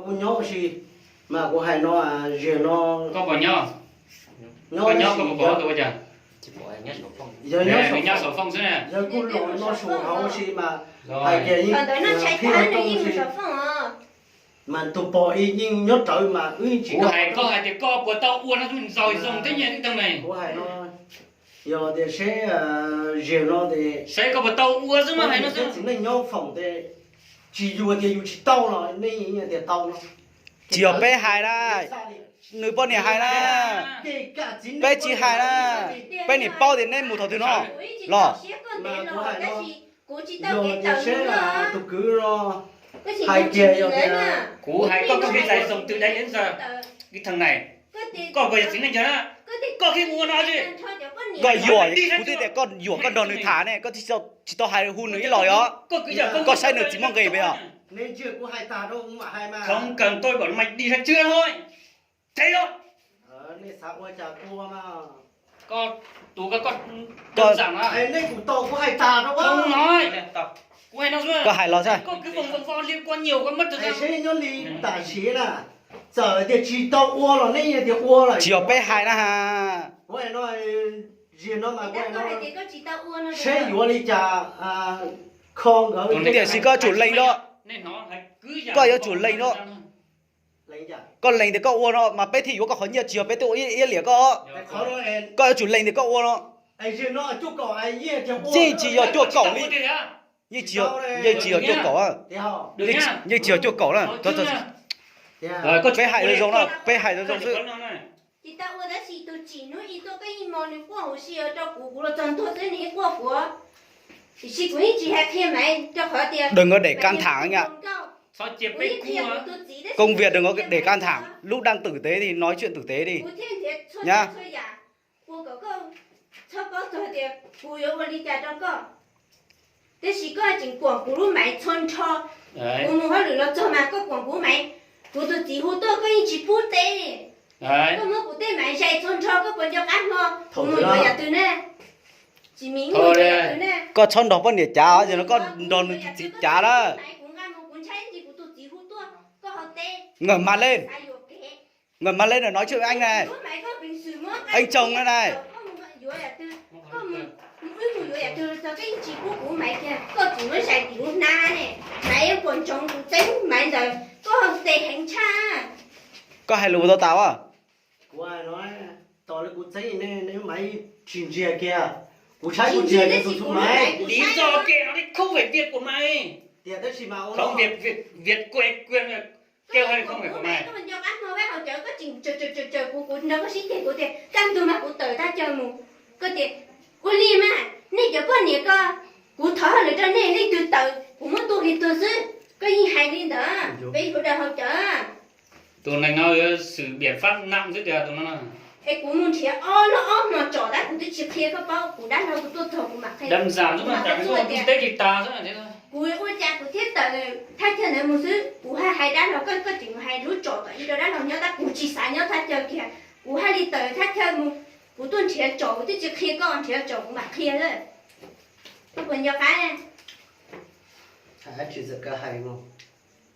Nyob si, mas kuv hais no, ziag no. Koj puas nyob? Koj nyob koj puas pom ua cas? Yog nyob saum fooj xwb na. Yog kuj los no saum hauv si mas hais tias yeej qhib hauv rooj si. Mas tus pog yeej nyob rawv mas wb tsis. Kuv hais koj hais tias koj puas tau ua no, ntxaus zoo thiab nyiaj tib teev ne. Kuv hais no, yog tias seb ziag no ces seb koj puas tau ua xwb mas hais no xwb. Txiv neej nyob foom tes tsis yus tias yus tsis tau los nej tias tau no. Tsis yog peb hais na, nws poj niam hais na. Peb tsis hais na, peb niam paub tias neb mus thaum twg no los. Yog tias seb tus kwv no hais kiag yog tias kuv hais koj, koj pib zais zoo twg dai liab ntxawg ib theem na. Koj puas yog txiv neej yog na, koj pib ua no xwb. Koj yuam, kuv twb tias koj yuam koj nrog nws tham ne, koj tsis tau hais hu nws ib los yog. Koj saib nws txiv muaj nqis pes os. Khoov kawg tôi bảo mày đi ra trước thôi. Thế thôi. Koj tus koj, koj, koj, kuv hais no xwb, koj hais los xwb. Koj cứ vòng vòng vo liên quan nhiều quá mất thời gian. Tsis yog peb hais na ha. Tiam sis koj yuav tsum lees no, koj yuav tsum lees no. Koj lees tias koj ua no mas peb thiaj yuav koj qhov nyiaj, tsis yog peb tuaj ua iab liam koj. Koj yuav tsum lees tias koj ua no. Yeej tsis yog cuaj kaum li. Yeej tsis yog cuaj kaum, yeej tsis yog cuaj kaum na. Peb hais zoo zoo na, peb hais zoo zoo xwb. Tsis tau ua tab sis tus tsim hnub ib tuaj koj yeej hmo nws quaj huv si rau kuv, kuv los txog ntua xwb nws yeej quaj kuv. Tiam sis kuv yeej tsis hais qhia Maiv rau qhov tias đừng có để căng thẳng nha. Công việc đừng có để căng thẳng, lúc đang tử tế thì nói chuyện tử tế đi nhá. Ua kom koj txhob paub txog tias kuv yuav ua li cas rau koj. Tab sis koj tseem kuam kuv lub Maiv txhua nrho. Kuv mus hauj lwm los txog mas koj kuam kuv Maiv. Kuv tus txiv hu tuaj koj yeej tsis pub teb. Koj muab kuv tej Maiv zais txhua nrho, koj puas nco qab hmo kuv mus yuav yam twg na? Tsis mi mus yuav yam twg na? Koj txhob nrog poj niam cav, yog no koj nrog nws tus txiv cav na. Kuv nqa mus kuv ntshai ntsis kuv tus txiv hu tuaj koj ho teb. Ngẩng mặt lên, ngẩng mặt lên rồi nói chuyện với anh này. Anh chồng đây này. Koj hais lus tau tas a? Kuv hais no, tos li kuv txeeb nej, nej Maiv tsis ntsia kiag. Kuv saib kuv ntsia kiag tus tub Maiv. Lý do kệ nó đi, không phải việc của mày. Tias tab sis mas ua no. Không, việc, việc, việc của em quyền là kêu hay không phải của mày. Koj nco qab hmo vaj hauv cawv koj tseem tsaws tsaws tsaws kuv, kuv nrog koj sib ceg, kuv tias kaj ntug mas kuv tawm thaj chaw mus. Koj tias ua li mas nej cov poj niam ko, kuv thov hauj lwm rau nej, leej twg tawm kuv muab tua kiag tuag xwb. Koj yeej hais li ntawd peb sawv daws hauv cawv. Tus neeg no yuav xwm biện pháp nặng xwb tiag tus no. Es kuv mus nrhiav ob hnub ob hmo tsom tab kuv twb tsis qhia koj paub, kuv dab laug kuv tuaj txog kuv mam qhia. Kuv ua cas kuv thiaj tawm thaj chaw ntawd mus xwb, kuv haj hais dab laug koj, koj tseem hais lub tsom tom ib rau dab laug nyob tab kuv tsis xav nyob thaj chaw kiag, kuv haj li tawm thaj chaw mus. Kuv tuaj nrhiav tsom kuv twb tsis qhia koj, nrhiav tsom kuv mam qhia. Koj puas nco qab?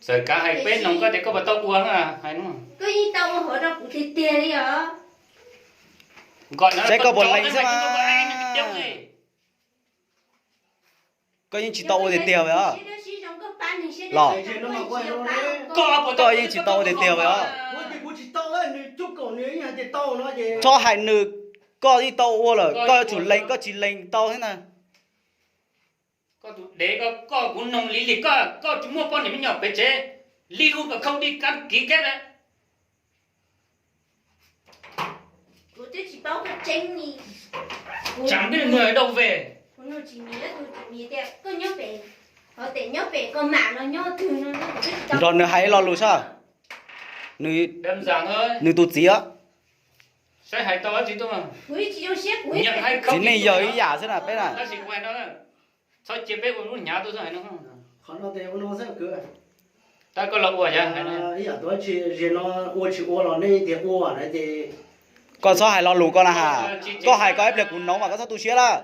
Txawm kav hais peb noog koj tias koj puas tau ua na, hais no. Koj yeej tau ua hov rau kuv tiag tiag li os. Saib koj puas lees xwb mas. Koj yeej tsis tau ua tiag tiag los? Koj yeej tsis tau ua tiag tiag los? Txhob hais nws, koj yeej tau ua lawm, koj yuav tsum lees, koj tsis lees tau thiab na. Koj tus dev ko, koj kuv noog li li koj, koj tsis muaj poj niam me nyuam pem tsev, li hu kom khau di kab kiv keb na. Nrog nws hais lo lus xwb. Nws tus txiv, txiv neej yog ib yam xwb na peb na. Txhob cia peb ua lub hnyav tuaj xwb hais no. Tab koj los ua yog hais no, ua tsis ua los nej tias ua na ces koj txhob hais lo lus koj na ha. Koj hais koj ib pliag kuv noov mas koj txhob tu siab lawm.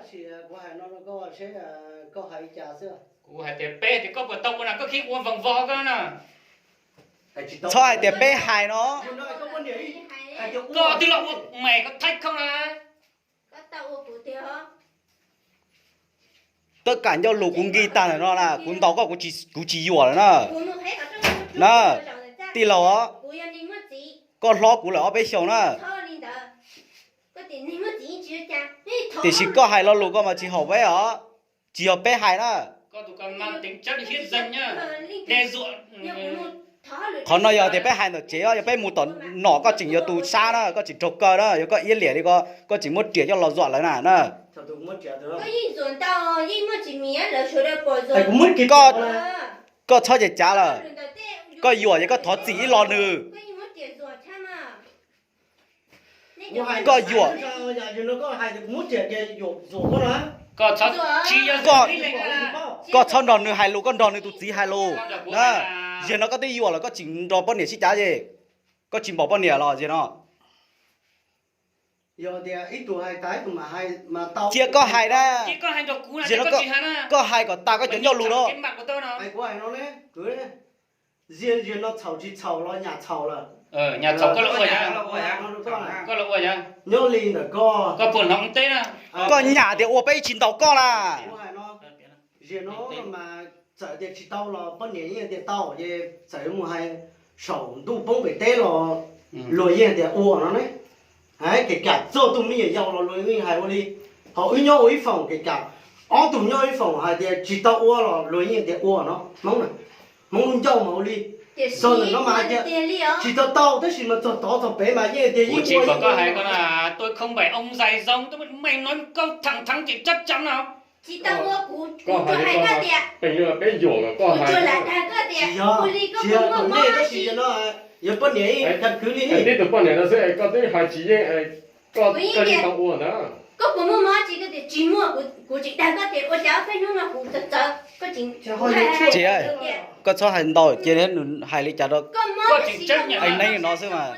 Kuv hais tias peb tias koj puas tau ua na, koj khib ua vòng vo koj na. Txhob hais tias peb hais no. Koj twb los ua me koj thaij khoob na. Twb kam ncauj lus kuv nki tag ntawm no na, kuv ntaus koj, kuv tsis yuam lawm na. Na, tij laug, koj hlob kuv lawm ob peb xyoos na. Tiam sis koj hais lo lus koj mas tsis haum peb os, tsis yog peb hais na. Qhov no yog tias peb hais ntawm tsev, yog peb mus tom nom koj tseem yog tus sab na, koj tseem raug kaw na, yog koj iab liam li ko, koj tseem muab riam coj los zuam lawv na na. Koj txhob cav cav lawm, koj yuam ces koj thov txim ib los nws. Koj yuam, koj txhob nrog nws hais lus, koj nrog nws tus txiv hais lus. Yog no koj twb yuam lawm, koj tseem nrog poj niam sib cav ces koj tsis npaum poj niam los yog no. Cia koj hais na. Koj hais kom tas koj cov ncauj lus na. Koj nyam tias ua peb tsis ntaus koj na. Txawm tias tsis tau los poj niam yeej tias tau, ces txawm mus hais saum ntuj poob pem teb los luag yeej tias ua no ne. Kev kam txog tus me nyuam yaus los luag yeej hais ua li. Ho wb nyob ua ib foom kev kam, ob tug nyob ib foom hais tias tsis tau ua los luag yeej tias ua no. Hmoob, Hmoob lub ncauj mas ua li. Txog ntawm no mas hais tias tsis tau tau, tab sis mas txog tod txog pem mas yeej tias yeej ua yeej ua. Tsis tau ua, kuv tsuas lam dag koj tias, ua li koj muaj mob, tab sis yog poj niam ib tug poj niam no xwb koj twb hais tsis yeej, koj yeej tau ua ntag. Koj puas muaj mob tsis, koj tias tsis muaj, kuv tsis dag koj tias ua cas ob peb hnub no kuv txawv txawv, koj tsis, koj txhob hais ntau cia nws hais li cas rau, hais neeb no xwb mas.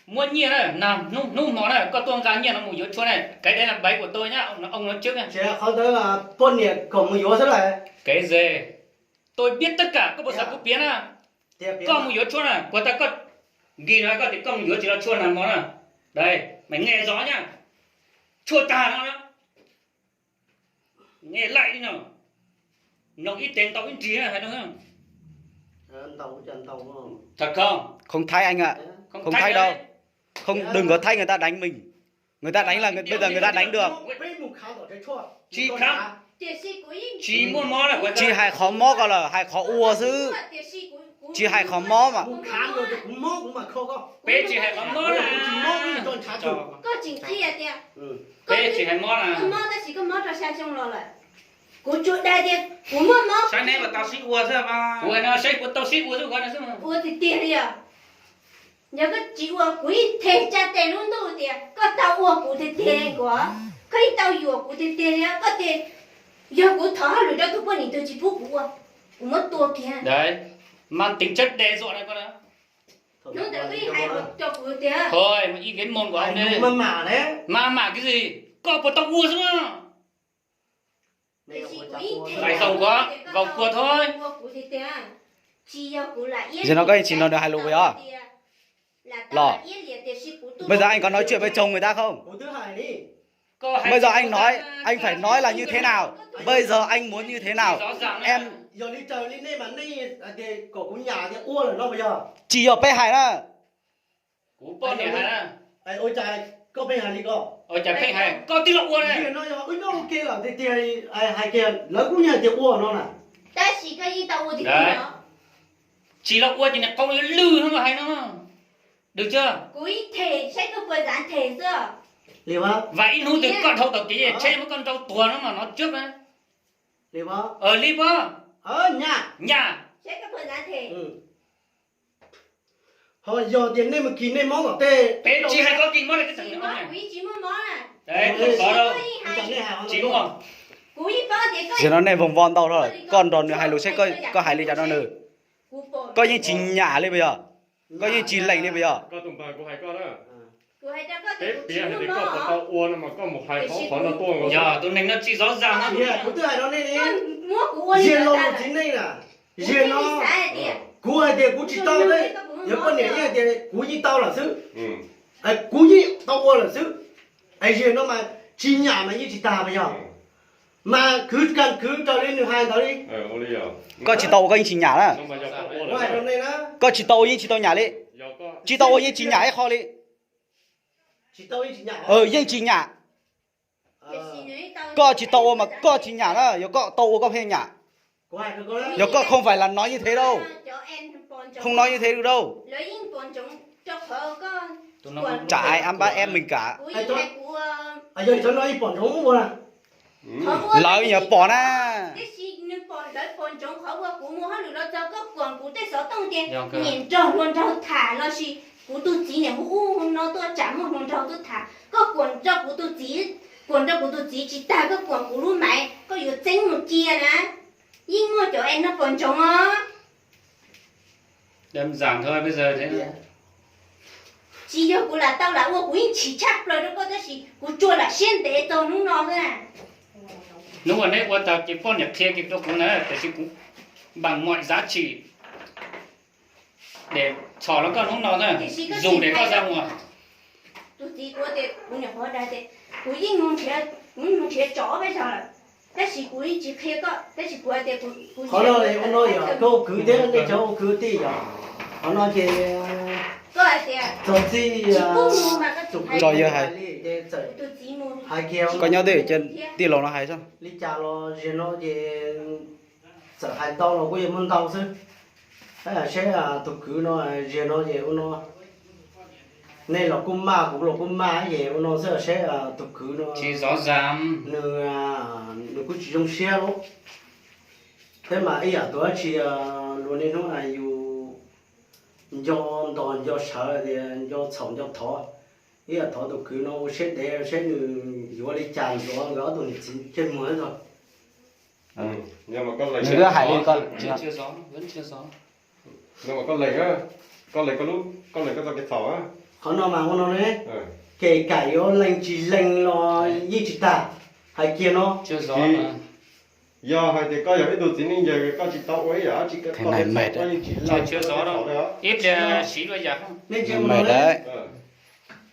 Muab nyiaj na, hnub hmo na koj tuaj nqa nyiaj no mus yuav tshuaj na, cái đấy là bảy của tôi nhá, ông nói trước nha. Qhov ntawd poj niam kom mus yuav xwb las. Cái gì? Tôi biết tất cả, koj puas xav kuv piav na? Koj mus yuav tshuaj na, kuv tas koj, nkis no koj tias koj mus yuav tsis tau tshuaj nag hmo na. Đây, mày nghe rõ nhá. Tshuaj tag no na. Nghe lại đi nào. Mloog ib teg ntau ib nrig hais no. Thật không? Không thấy anh ạ. Không thấy đâu. Không, đừng có thấy người ta đánh mình. Người ta đánh là người, bây giờ người ta đánh được. Tsis kham. Tsis muaj mob lawm. Tsis hais qhov mob ko lawm, hais qhov ua xwb. Tsis hais qhov mob mas. Peb tsis hais qhov mob na. Peb tsis hais mob na. Kuv tsuas dag tias kuv muaj mob. Saib neb puas tau sib ua xwb. Kuv hais no saib puas tau sib ua xwb, kuv hais no xwb. Ua tiag tiag li os. Yog koj tsis ua kuv yeej them tsa tes lub ntuj tias koj tau ua kuv tiag tiag li, kuv, koj yeej tau yuam kuv tiag tiag li. Koj tias yog kuv thov hauj lwm rau tus poj niam twg tsis pub kuv ua, kuv muab tua kiag. Hnub ntawd koj yeej hais rau kuv tias, Thôi, mà im cái mồm của ông đi. Mà mà cái gì? Koj puas tau ua xwb na. Vài tổng quá, vào cuộc thôi. Giờ nó có gì nó được hài lòng vậy hả? Lò. Bây giờ anh có nói chuyện với chồng người ta không? Bây giờ anh nói, anh phải nói là như thế nào? Bây giờ anh muốn như thế nào? Em Tsis yog peb hais na. Ua cas pheej hais, koj twb los ua na. Hais kiag lawv kuj yog tias ua no na. Tab sis koj yeej tau ua tiag tiag. Tsis los ua ces niag qau lwj no mas hais no. Được chưa? Kuv ib them saib koj puas dám them xwb. Vam ib hnub twg koj dhau tau kev tsheb muab koj nrau tuag no mas no trước na. Li pab, nyaj, ho yog tias nej mus kis nej mob tom tej, peb tsis hais koj kis mob, tsis muaj, tsis muaj. Tam no nej vòng vo ntau lawm, koj nrog nws hais lus seb koj hais li cas rau nws. Koj yeej tsis nyam li puas yog? Koj yeej tsis lees li puas yog? Peb piav hais tias koj puas tau ua no mas koj mus hais qhov qhov no tuaj nkaus. Yog tus neeg no tsis zov zag no. Kuv twb hais rau nej li, yog los txiv neej na, Ziag no, kuv hais tias kuv tsis tau, yog koj niam yeej hais tias kuv yeej tau lawm xwb, kuv yeej tau ua lawm xwb. Es ziag no mas tsis nyam mas yeej tsis tag mas yog, mas khwv kas khwv raws li nws hais ntawd li. Koj tsis tau ua koj yeej tsis nyam na. Koj tsis tau ua yeej tsis tau nyam li. Tsis tau ua yeej tsis nyam ib qho li. Yeej tsis nyam. Koj tsis tau ua mas koj tsis nyam na, yog koj tau ua koj pheej nyam. Yog koj không phải là nói như thế đâu. Không nói như thế được đâu. Trái với ăn bá ép mình cả. Lawv nyuam pom na. Tiam sis nws pom lawv pom ntsoov qhov uas kuv mus hauj lwm los txog koj kuam kuv tej xov tooj tias niam nrog hluas nraug tham los sis kuv tus txiv niam hu ub hu no tuaj tsam muaj hluas nraug tuaj tham, koj kuam rau kuv tus txiv, kuam rau kuv tus txiv tsis tag koj kuam kuv lub maiv, koj yuav txeeb mus cia na. Yeej muaj cov es no pom ntsoov os. Tsis yog kuv lam tau lam ua, kuv yeej chim tshaj plaws rau koj tab sis kuv tsuas lam siab ntev txog hnub no xwb. Hnub uas neb ua tau ces poj niam qhia kiag rau kuv na, tiam sis kuv bằng mọi giá trị để txhom los koj hnub no na, dù để koj ra ngoài. Tus txiv kuv tias kuv nyuam qhuav dag tias kuv yeej mus nrhiav, kuv mus nrhiav tso ob peb zaug lawm, tab sis kuv yeej tsis qhia koj, tab sis kuv hais tias kuv, qhov no ua no yog koj ua kwv thiab nej cov ua kwv tij yog, qhov no ces koj hais tias txog txij tsis pub mus mas koj tsis hais, tso yawg hais li ces txawm hais kiag. Koj nyob twj ywm cia tij laug no hais xwb. Li cas los ziag no ces txawm hais ntau los kuj yuav muaj ntau xwb. Saib tus kwv no ziag no ces ua no, nej los kuj maj kuv los kuj maj ces ua no xwb, saib tus kwv no tsis zov zam, nws, nws kuj tsis zoo siab lauj. Thiab mas ib yam tus dab tsi luag niaj hnub yus nco ntos nco sawv tias nco txhaum nco thov, ib yam thov tus kwv no ua siab dev saib nws yuav li cas ntxuav nkawd ob tug niam txiv kiag muag tag. Nws twb hais li ko. Koj lees, koj lees koj txoj kev txhaum. Qhov no mas ua no ne, kem kam yuav lees tsis lees los yeej tsis tag, hais kiag no. Yog hais tias koj yog ib tug txiv neej yawg koj tsis tau ua ib yam dab tsi, koj yeej tsis lees. Ib pliag siv dua yam.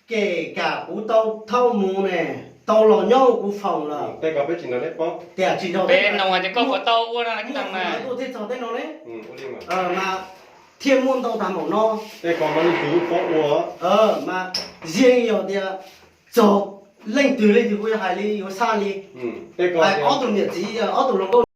Kem kam kuv tau thauj mus ne, tau los nyob kuv foom lawm. Tej ko peb tsis nrog neb paub. Tias tsis nrog, peb nug hais tias koj puas tau ua no, tuaj thiaj txog tej no ne. Mas thiaj muaj ntau tag npaum no. Tej ko mas leej twg paub ua. Mas yeej yog tias txog leej twg leej twg kuj yuav hais li yuav xaj li. Hais ob tug niam txiv ob tug hluas nkauj